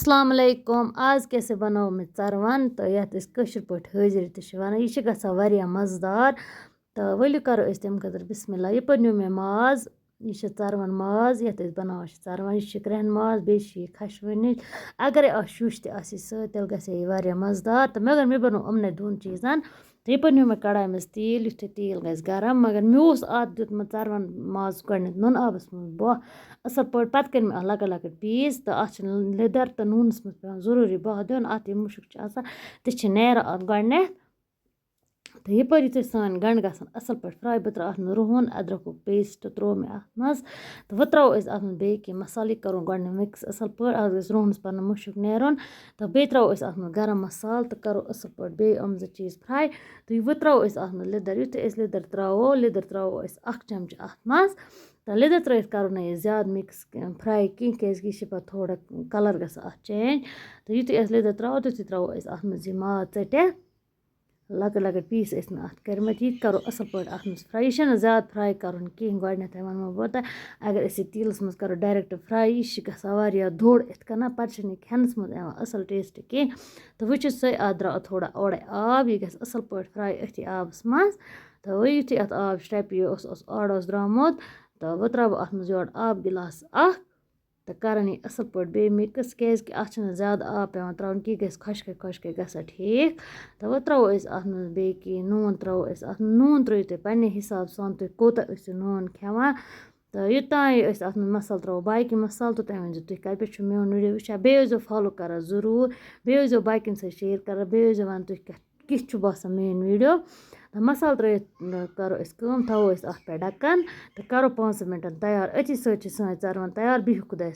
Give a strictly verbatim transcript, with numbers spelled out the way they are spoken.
السلام علیکم۔ آز کیٛاہ سا بَناوو مےٚ ژَروَن، تہٕ یَتھ أسۍ کٲشِر پٲٹھۍ حٲجرِ تہِ چھِ وَنان۔ یہِ چھِ گژھان واریاہ مَزٕدار۔ تہٕ ؤلِو کَرو أسۍ تَمہِ خٲطرٕ بِسمِ اللہ۔ یہِ پَتہٕ نیوٗ مےٚ ماز، یہِ چھِ ژَروَن ماز، یَتھ أسۍ بَناوان چھِ ژَروَن۔ یہِ چھِ کرٛٮ۪ہن ماز، بیٚیہِ چھِ یہِ خَشوٕنِچ۔ اَگرے اَتھ شُش تہِ آسہِ سۭتۍ، تیٚلہِ گژھِ ہے یہِ واریاہ مَزٕدار۔ تہٕ مگر مےٚ بَنوو یِمنٕے دۄن چیٖزَن۔ تہٕ یہِ پَتہٕ نیوٗ مےٚ کَڑایہِ منٛز تیٖل، یُتھُے تیٖل گژھِ گرم، مگر مےٚ اوس اَتھ دیُتمُت ژَروَن ماز گۄڈٕنٮ۪تھ نُنہٕ آبَس منٛز بۄہ اَصٕل پٲٹھۍ۔ پَتہٕ کٔرۍ مےٚ اَتھ لۄکٕٹۍ لۄکٕٹۍ پیٖس، تہٕ اَتھ چھِ لیٚدٕر تہٕ نوٗنَس منٛز پٮ۪وان ضروٗری بۄہ دیُن۔ اَتھ یہِ مُشُک چھُ آسان، تہِ چھِ نیران اَتھ گۄڈٕنٮ۪تھ۔ تہٕ یہِ پٲرۍ یُتھُے سٲنۍ گَنٛڈٕ گژھن اَصٕل پٲٹھۍ fry، بہٕ ترٛاوٕ اَتھ منٛز رُہُن، أدرَکُک paste ترٛوو مےٚ اَتھ منٛز۔ تہٕ وۄنۍ ترٛاوو أسۍ اَتھ منٛز بیٚیہِ کینٛہہ مصالہٕ، یہِ کَرُن گۄڈٕنٮ۪تھ mix اَصٕل پٲٹھۍ۔ اَتھ گژھِ رُہنَس پَنُن مُشُک نیرُن۔ تہٕ بیٚیہِ ترٛاوو أسۍ اَتھ منٛز گرم مصالہٕ تہٕ کَرو اَصٕل پٲٹھۍ بیٚیہِ یِم زٕ چیٖز fry۔ تہٕ وۄنۍ ترٛاوو أسۍ اَتھ منٛز لیٚدٕر۔ یُتھُے أسۍ لیٚدٕر ترٛاوو، لیٚدٕر ترٛاوو أسۍ اَکھ چَمچہٕ اَتھ منٛز۔ تہٕ لیٚدٕر ترٛٲوِتھ کَرو نہٕ أسۍ زیادٕ mix fry کینٛہہ، کیٛازِکہِ یہِ چھِ پَتہٕ تھوڑا colour گژھان اَتھ change۔ تہٕ یُتھُے أسۍ لیٚدٕر ترٛاوو، تیُتھُے ترٛاوو أسۍ اَتھ منٛز یہِ ماز ژٔٹِتھ۔ لۄکٕٹۍ لۄکٕٹۍ piece ٲسۍ مےٚ اَتھ کٔرمٕتۍ، یہِ تہِ کَرو اَصٕل پٲٹھۍ اَتھ منٛز fry۔ یہِ چھَنہٕ زیادٕ fry کَرُن کِہیٖنۍ، گۄڈٕنٮ۪تھٕے وَنمو بہٕ تۄہہِ۔ اگر أسۍ یہِ تیٖلَس منٛز کَرو direct fry، یہِ چھِ گژھان واریاہ دوٚر، یِتھ کٔنۍ پَتہٕ چھِنہٕ یہِ کھٮ۪نَس منٛز یِوان اَصٕل taste کِہیٖنۍ۔ تہٕ وٕچھِو سُے، اَتھ درٛاو تھوڑا اورَے آب، یہِ گژھِ اَصٕل پٲٹھۍ fry أتھی آبَس منٛز۔ تہٕ وۄنۍ یُتھُے اَتھ آب شرٛپہِ، یہِ اوس، اوس اورٕ اوس درٛامُت، تہٕ وۄنۍ ترٛاوٕ بہٕ اَتھ منٛز یورٕ آب گِلاس اَکھ۔ تہٕ کَرَن یہِ اَصٕل پٲٹھۍ بیٚیہِ mix، کیٛازِکہِ اَتھ چھُنہٕ زیادٕ آب پٮ۪وان ترٛاوُن کینٛہہ، یہِ گژھِ خۄشکَے خۄشکَے گژھان ٹھیٖک۔ تہٕ وۄنۍ ترٛاوو أسۍ اَتھ منٛز بیٚیہِ کینٛہہ نوٗن، ترٛاوو أسۍ اَتھ منٛز۔ نوٗن ترٛٲیِو تُہۍ پنٛنہِ حِساب سان، تُہۍ کوٗتاہ ٲسِو نوٗن کھٮ۪وان۔ تہٕ یوٚتام أسۍ اَتھ منٛز مصالہٕ ترٛاوو، باقٕے مصالہٕ، توٚتام ؤنۍزیو تُہۍ کَتہِ پٮ۪ٹھ چھُ میون video وٕچھان۔ بیٚیہِ ٲسۍزیو follow کَران ضروٗر، بیٚیہِ ٲسۍزیو باقیَن سۭتۍ share کَران، بیٚیہِ ٲسۍزیو وَنان تُہۍ کیٛاہ کِژھ چھُ باسان میٲنۍ video۔ تہٕ مصالہٕ ترٲیِتھ، اۭں، کَرو أسۍ کٲم، تھاوو أسۍ اَتھ پٮ۪ٹھ ڈَکَن تہٕ کَرو پانٛژَن مِنٹَن تیار۔ أتی سۭتۍ چھِ سٲنۍ ژَروَن تیار۔ بِہِو خۄدایَس